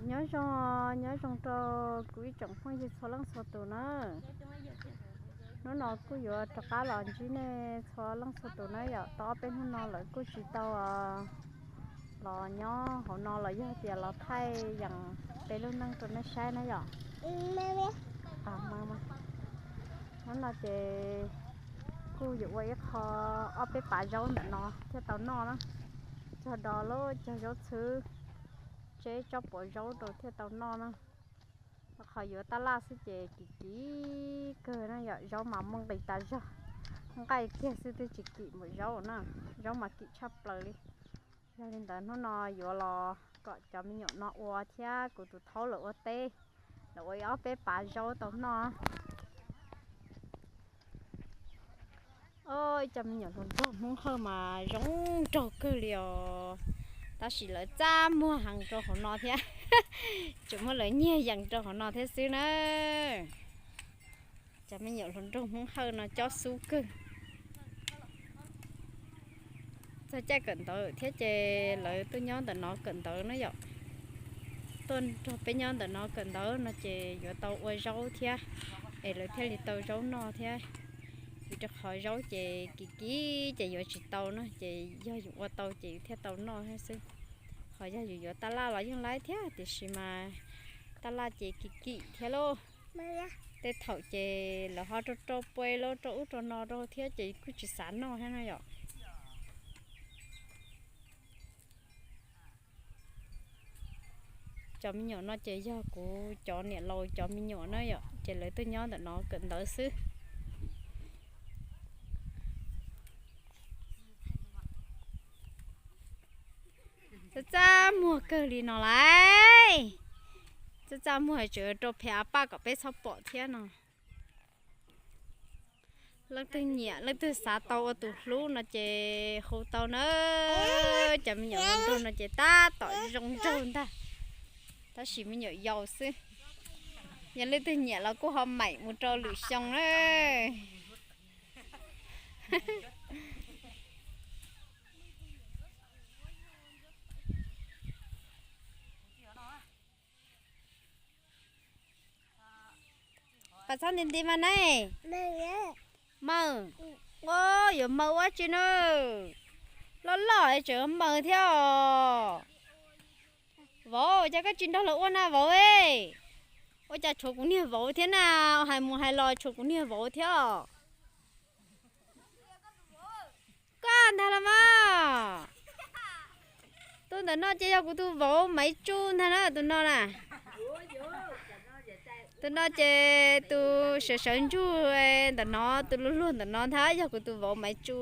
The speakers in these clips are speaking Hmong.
Nyob zoo, nyob zoo rau kuv ib tsoom phooj ywg txhua leej txhua tus na. Hnub no kuj yuav rov qab los ntsib nej txhua leej txhua tus na yom. Tau ob peb hnub no lawv kuj tsis tau los nyob hauv no los yog tias los thaij yees peb lub neej rau nej saib na yom. Hnub no ces kuj yuav ua ib qho ob peb pav zaub ntawm no thiaj tau noj na. Cog do lub cog zaub txhwb, tseb tsob puav zaub rau thiaj tau noj na. Qhov yuav tab laj xwb ces kim kim kawg na yom, zaub mas muaj nqis tas zog, nqaij kiag xwb twb tsis kim npaum zaub na, zaub mas kim tshaj plaws li. Yog li ntawd hnub no yuav los kom cov me nyuam no ua thiab kuv tus thaub lawv ua teb, lawv ua ib ob peb pav zaub tau noj. Ib cov me nyuam hluas nraug Hmoob Hawj mas zoo nraug kawg li os, tab sis lawv txaj muag heev rau hauv no thiab, tseem muab lawv nyiag yees rau hauv no thiab xwb na. Cov me nyuam hluas nraug Hmoob Hawj no cob xub kawg. Txog caij kawm ntawv thiab ces lawv tuaj nyob ntawm no kawm ntawv na yom. Tuaj nrog peb nyob ntawm no kawm ntawv no ces yuav tau ua zaub thiab, es lawv thiaj li tau zaub noj thiab. Vim rau qhov zaub ces kim kim ces yuav tsis tau no, ces yog yus ua tau ces yus thiaj tau noj thiab xwb. Qhov yog yus yuav tab laj los yeej laib thiab, tiam sis mas tab laj ces kim kim thiab lauj. Tej thaum ces lawv ho rau rau pua laj rau ub rau no rau thiab ces kuj tsis xav noj thiab no yom. Cov me nyuam no ces yog kuv cov niam laus cov me nyuam na yom, ces lawv tuaj nyob ntawm no kawm ntawv xwb. Txaj txaj muag kawg li no lauj. Txaj txaj muag tseem rau phem av paj kom peb txhob pom thiab no. Leej twg nyiam leej twg xav tau ua tus hlub no ces hu tau na. Cov me nyuam hluas nraug no ces tab tom zoo nraug ntag, tab sis me nyuam yaus xwb. Yog leej twg nyiam los kuj ho maim mus rau lwm xyoo na. Pas txhob nti nti mas ne. Maws, ua yuav maws ua tsi na? Loj loj es tseem maws thiab os. Vauv, cas koj tsis nrog lawv ua na vauv e? Ua cas tshuav kuv niag vauv thiab na? Hais mus hais los tshuav kuv niag vauv thiab os. Koj ntag los mas. Tus ntawm no ces yog kuv tus vauv Maiv Tsu ntag na, tus no na. Tus no ces tus sawv sawv ntsug ntawm no, tus luag luag ntawm no ntag yog kuv tus vauv Maiv Tsu.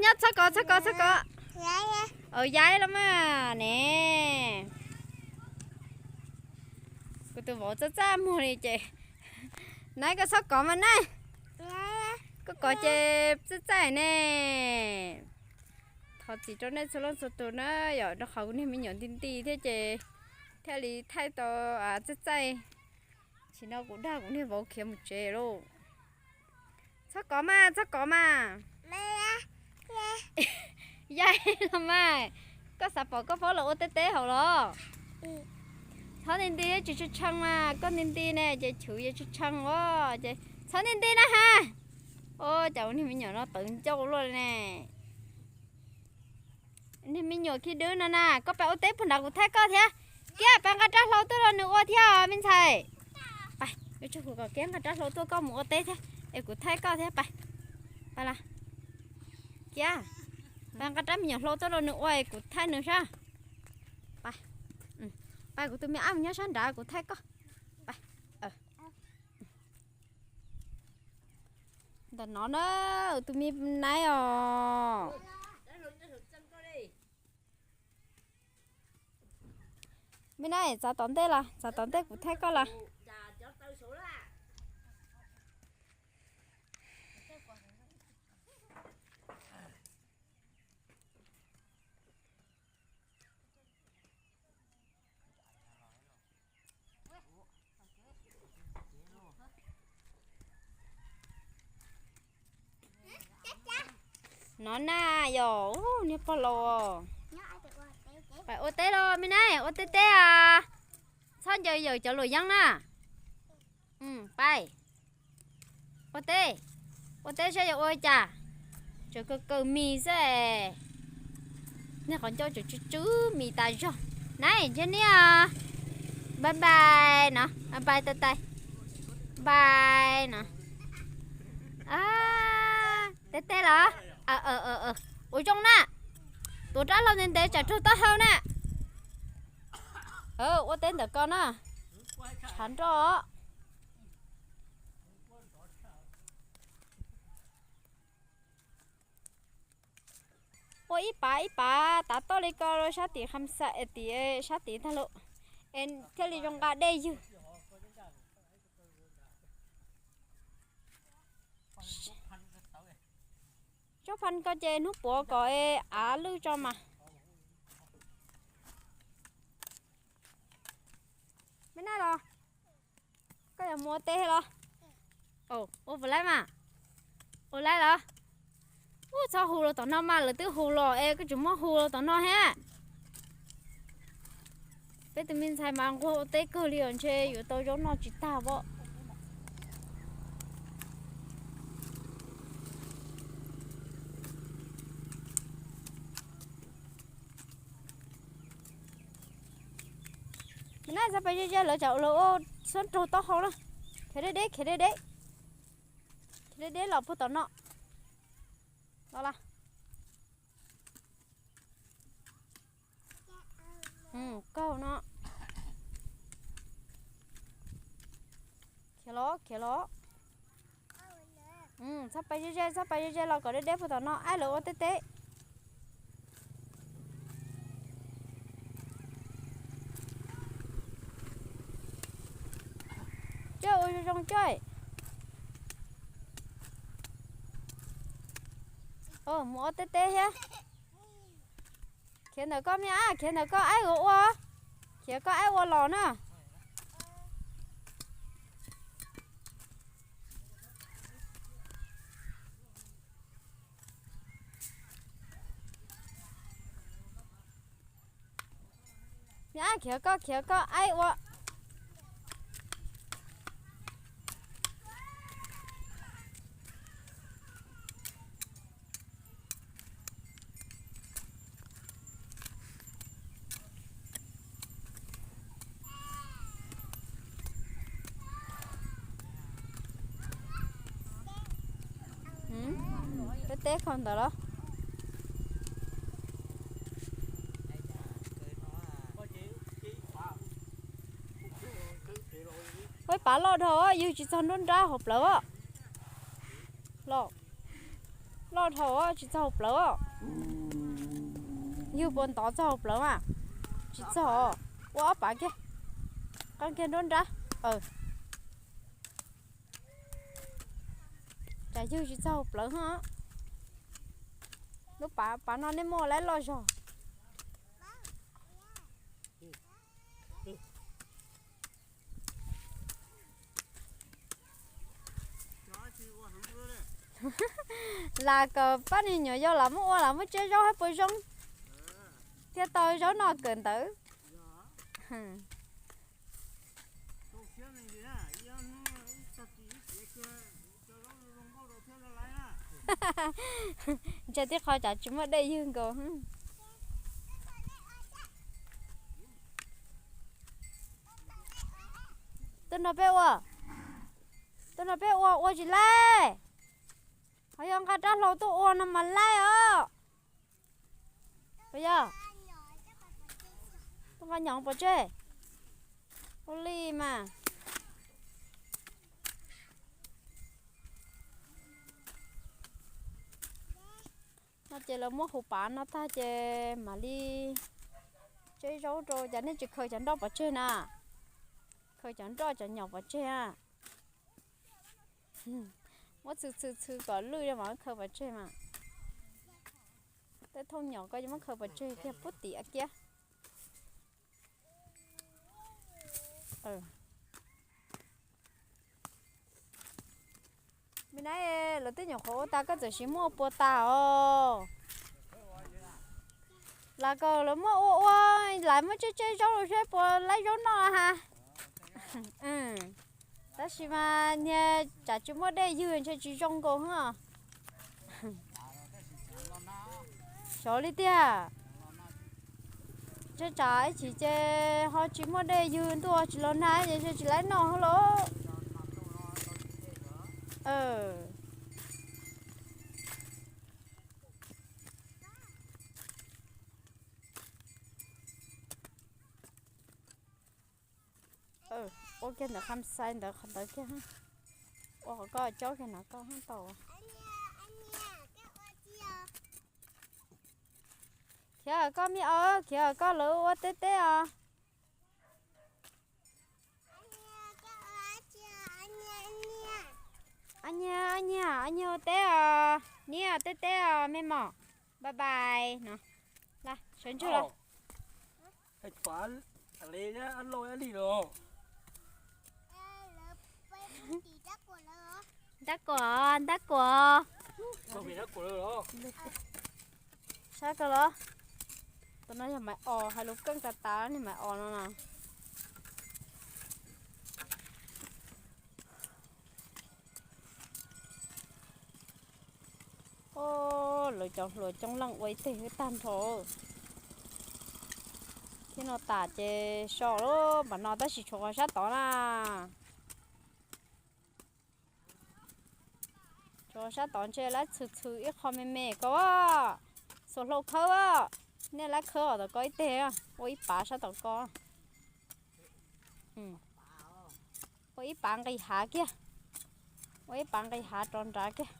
Nyob txhob kov, txhob kov, txhob kov. Au, yaib los mas ne. Kuv tus vauv txaj txaj muag li ces. Nab, koj txhob kov mas nab. Koj kov ces txaj txaj ne. Thov txim rau nej txhua leej txhua tus na, yog rau qhov kuv niag me nyuam nti nti thiab ces thiaj li thaij tau txaj txaj. Tsis no kuv dag kuv niag vauv khiav mus tsev lauj. Txhob kov mas, txhob kov mas. Yaib los mas, koj xav pom koj phob los ua teb teb hauv los? Txhob nti nti, tsis tshee tshee mas, koj nti nti ne ces chwv yuav tshee tshee os ces txhob nti nti na has. Ua cas ua niag me nyuam no tawv ncauj luaj li ne. Niag me nyuam khib dwb no na, koj pab ua teb puag nrad kuv thaij koj thiab. Kiab, pab nqa rab hlau tuaj rau nws ua thiab me ntxhais. Pab, ua tsaug kuv kom Kiab nqa rab hlau tuaj koj mus ua teb thiab es kuv thaij koj thiab pab. Pab las. Kiab, pab nqa rab me nyuam hlau tuaj rau nws ua es kuv thaij nws sab. Pab, pab kuv tus me ab mus nyob sab nrad kuv thaij koj. Pab. Ntawm no na, tus me naib os. Me naib, txav tom ntej los, txav tom ntej kuv thaij koj los. No na yog, niag pog laus os. Pais ua teb los me nab, ua teb teb as. Txhob ncaws yawm cov luam yeeb na. Pais ua teb, ua teb saib yuav ua li cas. Tseem kaw kaw mis xwb. Niag qhov ncauj tseem tsw tsw mis tas zog. Nab, ntshe niaj. Bye bye no, bye bye tais tais. Bye no. Teb teb los? Ua zoo na. Tuav rab hlau ntev ntev tsam raug taub hau na. Ua teb ntawm ko na. Tshav nroj. Ua ib pav ib pav tav toj li ko rau sab tim Kham Xaim, tim sab tid tag lawm, es thiaj li zoo nqa dej ywg. Tsob pha ko ces hnub puav kom av lwj tso mas. Me nab los, koj yuav mus ua teb los? Ua puas laib mas? Ua laib los? Ub, txhob hu los tom no mas, lawv twb hu los es koj tseem muab hu los tom no thiab. Peb tus me ntxhais mas nquag ua teb kawg li os, ntshe yuav tau zaub noj tsis tag pob. Nab, txhob pais ze ze lawv tsam lawv ua, txhob raug taub hau na. Khiav deb deb, khiav deb deb. Khiav deb deb los puag tom no. Los las. Kaug no. Khiav los, khiav los. Txhob pais ze ze, txhob pais ze ze los kom deb deb puag tom no, aib lawv ua teb teb. Coj ua zoo zoo coj. Mus ua teb teb thiab. Khiav ntawm koj me ab, khiav ntawm koj aib ua ua. Khiav koj aib ua los na. Me ab, khiav koj, khiav koj aib ua. Peb teb kho ntawd los? Ua ib pav loj dhau, ywg tsis txog nruab nrab hauv plawv os. Loj, loj dhau, tsis txog hauv plawv os. Ywg puas ntov txog hauv plawv mas? Tsis txog. Ua ob pav kiag, qee kiag nruab nrab. Tsam ywg tsis txog hauv plawv ho. Lub pav, pav no nej muaj lawm loj zog. Lam kom pab niag nyuam yaus lam muab ua lam muab tsiab zaub hab puas zoo, thiaj tau zaub noj kawm ntawv. Ntshai tib qho tsam tsis muaj dej ywg nkaus. Tuaj nrog peb ua, tuaj nrog peb ua, ua tsis laib. Ho yog nqa rab hlau tuaj ua no mas laib os. Puas yog? Tuaj nqa nyom pov tseg. Ua li mas. No ces lawv muab huv pav no tag ces mam li tseb zaub rau. Cas nej tsis khaws cov nroj pov tseg na? Khaws cov nroj cov nyom pov tseg a. Muab txhw txhw txhw kom lwj mam khaws pov tseg mas. Tej thooj nyom ko yuav muab khaws pov tseg kiag pub tim kiab. Me nab, lawv twb nyuam qhuav ua tas koj txawm siv muab ua puas tas os. tas kom lawv muab ua ua, lawv muab tseb tseb zaub los seb puas laib zaub noj ha. Tab sis mas niag tsam tsis muaj dej ywg ntshe tsis zoo nkaus heev os. Xyov li tiag. Tseb tsam ib chim ces ho tsis muaj dej ywg, ntuj tsis los nag ces ntshe tsis laib noj heev los. Ua kiag ntawm kham xais ntawd qhov ntawd kiag. Ua qhov koj cob kiag no koj hab tau. Khiav koj me os, khiav koj lawv ua teb teb os. Ab nyiag, ab nyiag, ab nyiag ua teb os, niam teb teb os me mos. Bye bye no. Sawv ntsug los. Ntab kuam, ntab kuam. Saib koj los. Tus no yog Maiv Os, hais lus keej tas tas li Maiv Os no na. Lawv cov hluas coob leej ua ib teg wb tag nrho. Thiab no tas ces so lub npam no tab sis tshuav qhov sab tod na. Tshuav sab tod ntshe lab txhwm txhwm ib qho me me ko. Xuas hlau khawb, nej lab khawb qhov tom ko ib teg, ua ib pav sab tom ko. Ua ib pav nqis hav kiag. Ua ib pav nqis hav rov nrad kiag.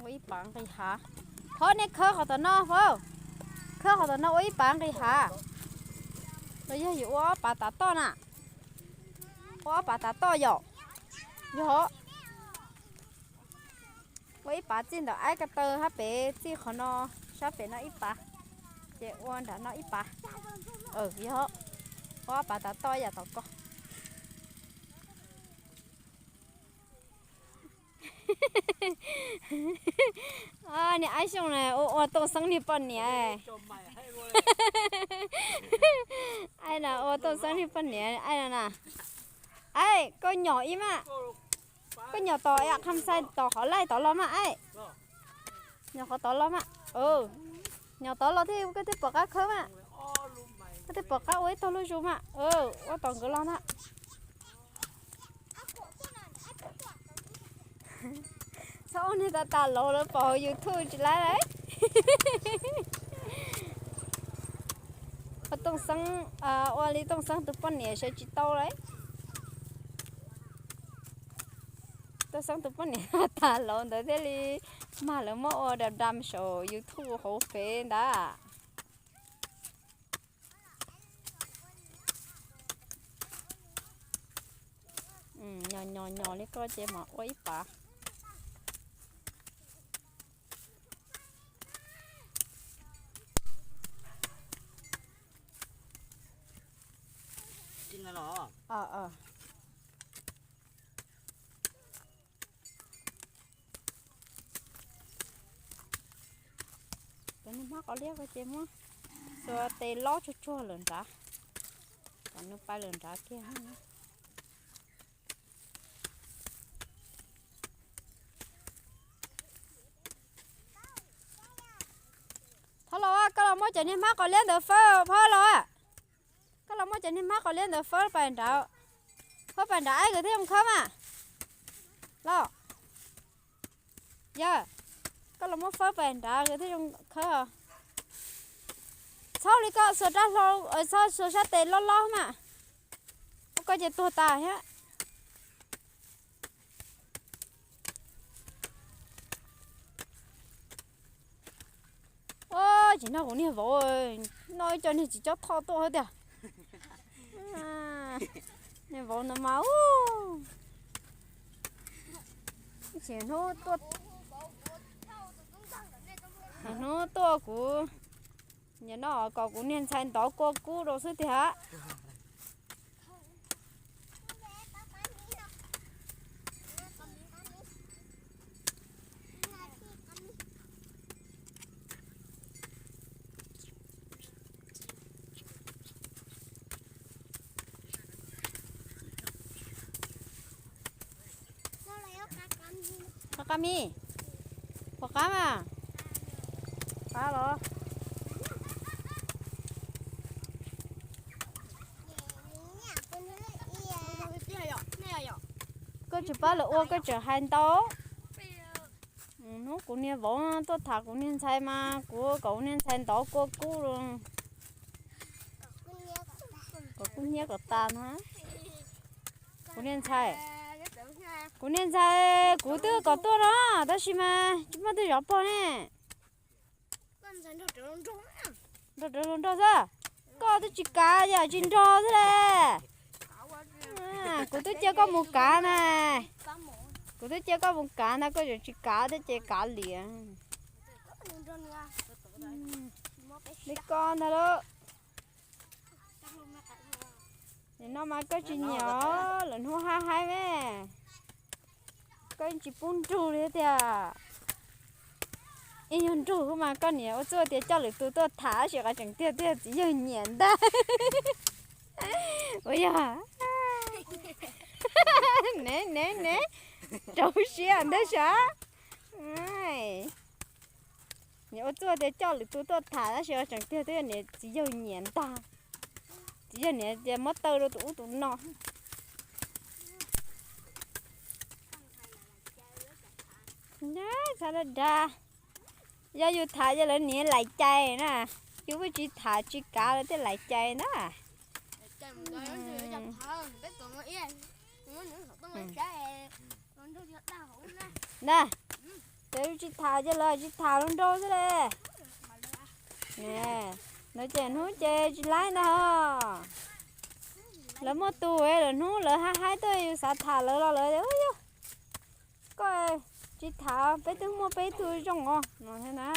Ua ib pav nqis hav. Phauj, nej khawb qhov tom no, phauj. Khawb qhov tom no ua ib pav nqis hav. Los yog yuav ua ob pav tav toj na. Ua ob pav tav toj yom. Yog. Ua ib pav txij ntawm aib ko taw hab pem txij qhov no, sab pem no ib pav, ces ua nram no ib pav. Yog, ua ob pav tav toj yam tom ko. Niag Aib Xyooj na ua ua Tooj Xeeb niag poj niam. Aib no ua Tooj Xeeb niag poj niam, Aib no na. Aib, koj nyom ib mas. Koj nyom tos Kham Xais tos qhov laij tod los mas Aib. Nyom qhov tod los mas. Nyom tod los thiaj koj thiaj pom qab khawb mas. Koj thiaj pom qab ua ib tog lub zus mas. Ua tos nkawd los ntag. Txhob ua niag tas tas laus lawv pom hauv YouTube tsis laib lawm. Ua Tooj Xeeb, ua li Tooj Xeeb tus poj niam sawv tsis tau lawm. Tooj Xeeb tus poj niam tas laus ntawd thiaj li mag lawv muab ua dam dam saum YouTube hauv fev ntag. Nyom nyom nyom li ko ces mam ua ib pav. Cov niag hmab qos liab ko ces muab xuas tes lob tsuag tsuag lawm nrad, kom nws pais lawm nrad kiag. Thov los, koj los muab cov niag hmab qos liab ntawd fawb, phauj los. Koj los muab cov niag hmab qos liab ntawd fawb pais nrad, fawb pais nrad Aib nkawd thiaj zoo khawb mas. Los, yawg, koj los muab fawb pais nrad nkawd thiaj zoo khawb. Txhob li koj xuas rab hlau, txhob xuas sab tes lob lob mas, ua koj ces tuag tas thiab. Ua tsis noj kuv niag vauv, noj ib co niag tsis cob thoj tuaj thiab tiag. Niag vauv ntawd mas, ib hnub tuaj, hnub tuaj kuv, nim no kom kuv niag ntxhais ntov kua kub rau xwb tiag. Qab mi, puas qab mas? Qab los? Koj tsis pab lawv ua koj tseem hais ntau. Hnub kuv niag vauv tuaj tham kuv niag ntxhais mas kuv kom kuv niag ntxhais ntov kua kub, kom kub hnyiab kom tas na. Kuv niag ntxhais, kuv niag ntxhais kuv twb kom tuaj no, tab sis mas tsis muaj twg zov pog ne. Nrog rawv hluas nraug xwb, koj twb tsis kav yam tsis nrog xwb le. Kuv twb cia koj mus kav na, kuv twb cia koj mus kav ntag koj tseem tsis kav thiab ces kav liam. Li koj ntag lauj. Nim no mas koj tsis nyiam lawm hnub hab haib me, koj tsis pub nrug li tiag. Ib nyuag nrug mas koj niam ua txuj tias coj lwm tus tuaj tham tab sis qhov tseem tiag tiag txiv yawg nyiam ntag. Ua yog ne ne ne, rau siab ntag sav. Niam ua txuj tias coj lwm tus tuaj tham tab sis qhov tseem tiag twb yog niam txiv yawg nyiam ntag. Txiv yawg niam tias muab taw rau tus ub tus no. Xav dag dag, yog yus tham ces lawv niam laim cai na, yus pheej tsis tham tsis kav lawv thiaj laim cai ntag. Ntag, ces yus tsis tham ces lawv tsis tham hluas nraug xwb le. Lawv ces hnub ces tsis laib ntag. Lawv muaj tus lawm hnub lawv hab haib tuaj yus xav tham lawv los lawv, yog koj tsis tham peb twb muaj peb tug zoo os no thiab na.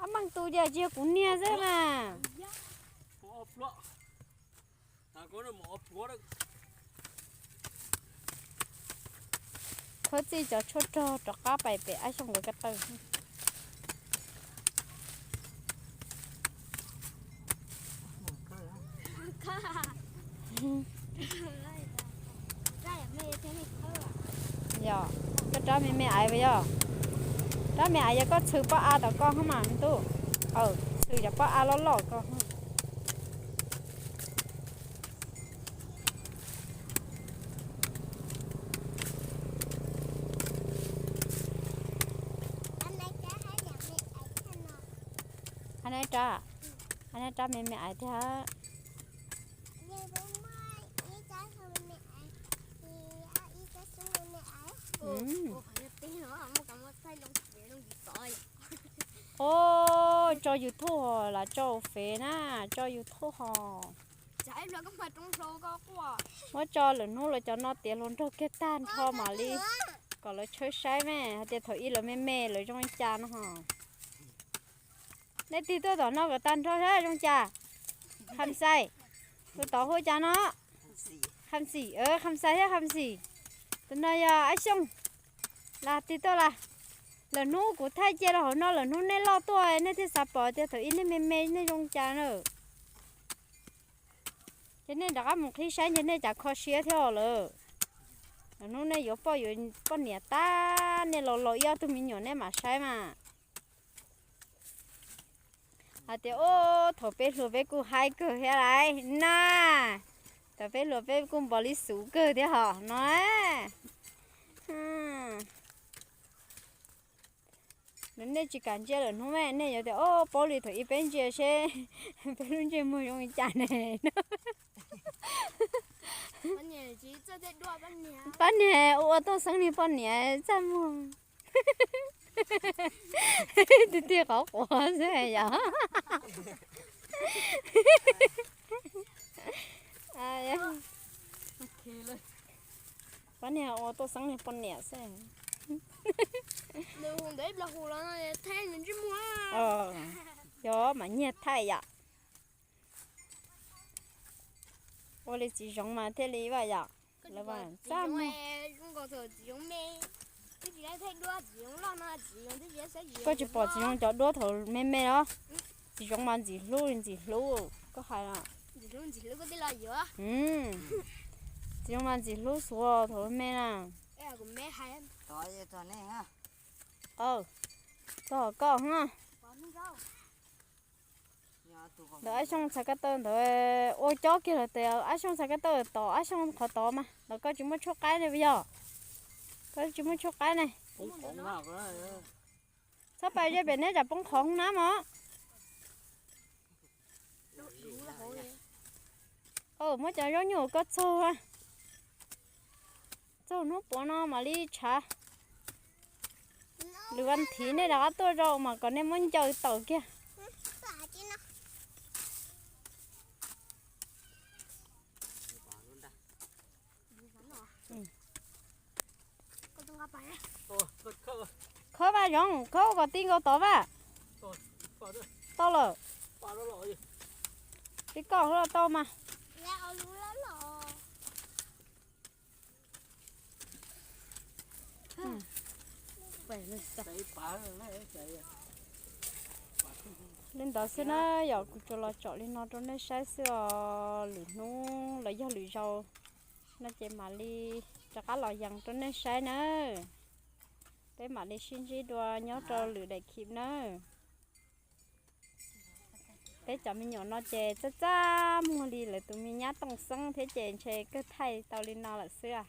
Ab meej tus tias tsis yog kuv niag xwb mas. Khawb txij cov tshuaj rog rov qab pais pem Ab Xyooj nkawd ko taw. Yog, koj rab me me aiv puas yog? Rab me aiv yog koj txhw pob av tom koj hab mas me tub. Txhw cov pob av loj loj ko. Hab neb rab, hab neb rab me me aiv thiab. Os, tso YouTube ho los tso fev na, tso YouTube ho. Muab tso lwm hnub lawv cov no tiav hluas nraug kiag tag nrho mam li kom lawv tshawb saib me hais tias thaum ub lawv me me lawv zoo li cas no ho. Nej tig tuaj tom no kom tag nrho saib zoo cas. Kham Xais, tus tod hu cas no? Kham Xis, Kham Xais thiab Kham Xis. Tus no yog Ab Xyooj. Las tig tuaj las. Lwm hnub kuv thaij cia rau hauv no lwm hnub nej loj tuaj nej thiaj xav pom tias thaum ub nej me me nej zoo cas na. Ces nej rov qab mus qhib saib ntsia nej cas kho siab thiab lawm. Lwm hnub nej yuav poj yuav poj niam tag nej los laus ib ob tug me nyuam nej mam saib mas. Hais tias ub thaum peb hluas peb kuj haib kawg thiab lais na. Thaum peb hluas peb kuj npog li xuv kawg thiab hos no. Nws nej tsis kam ntsia lwm hnub me nej yuav tias ob paub li thaum ub peb ntsia seb peb lub ntsej muag zoo li cas ne. Pab niag ua tuaj xeeb niag poj niam txaj muag. Tiag tiag qhov quav xwb yom. Pab niag ua tuaj xeeb niag poj niam xwb. Yog mas nyiag thaij yom. Ua li txiv zoov mas thiaj li vaj yom. Lawv vaj txaj muag. Koj tsis pom txiv zoov cov duab thaum me me los? Txiv zoov mas ntxim hlub li ntxim hlub koj hais. Txiv zoov mas ntxim hlub xuav thaum me na. Tog, tog koj hos. Ntawm ab xyooj txhais kab taw ntawd ua cob kiag lawm tes ab xyooj txhais kab taw tom ab xyooj qhov tod mas los koj tsis muaj tshuaj qaib ne yog? Koj tsis muaj tshuaj qaib ne. Txhob pais ze pem neb tsam poob qhov hoob nab mos. Muab cov zaub nyuj koj txaug, txaug hnub puav no mam li tshav. Lwm vas thiv nej rov qab tuaj rau mas kom nej muab ncaws tawm kiag. Khawb Vaj Zoov, khawb kom ti nkaus tod Vaj. Tau lawm. Li koj hauv los tau mas. Li ntawd xwb na, yog kuv tsuas los tsom li no rau nej saib xwb os. Lwm hnub los yog lwm zaus no ces mam li rov qab los yees rau nej saib nawb. Peb mam li sib ntsib dua nyob rau lwm daim clip nawb. Peb cov me nyuam no ces txaj txaj muag li lawv tus me nyab Tooj Xeeb thiab ces ntshe kawg thaij tau li no lawm xwb.